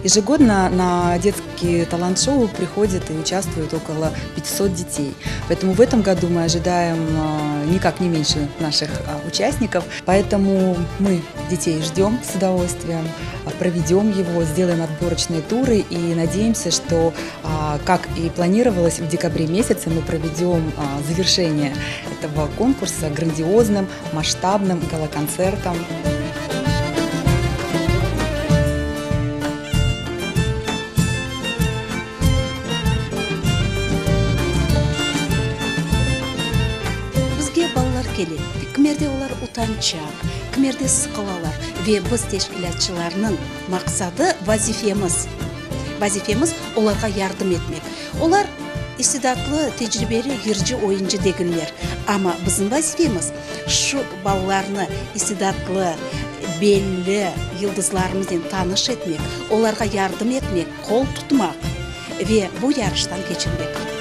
Ежегодно на детские талант-шоу приходит и участвует около 500 детей. Поэтому в этом году мы ожидаем никак не меньше наших участников. Поэтому мы детей ждем с удовольствием, проведем его, сделаем отборочные туры и надеемся, что, как и планировалось, в декабре месяце мы проведем завершение этого конкурса грандиозным, масштабным гала-концертом. Bizge balalar kele, kimerde olar utançaq, kimerde sıqılalar ve biz teşkilâtçılarnıñ maqsadı, vazifemiz, vazifemiz olarğa yardım etmek. Olar istidatlı, tecribeli yırcı, oyuncı degiller, amma bizim vazifemiz, şu balalarnı istidatlı, belli yıldızlarımıznen tanış etmek, olarğa yardım etmek, qol tutmaq ve bu yarıştan keçirmek.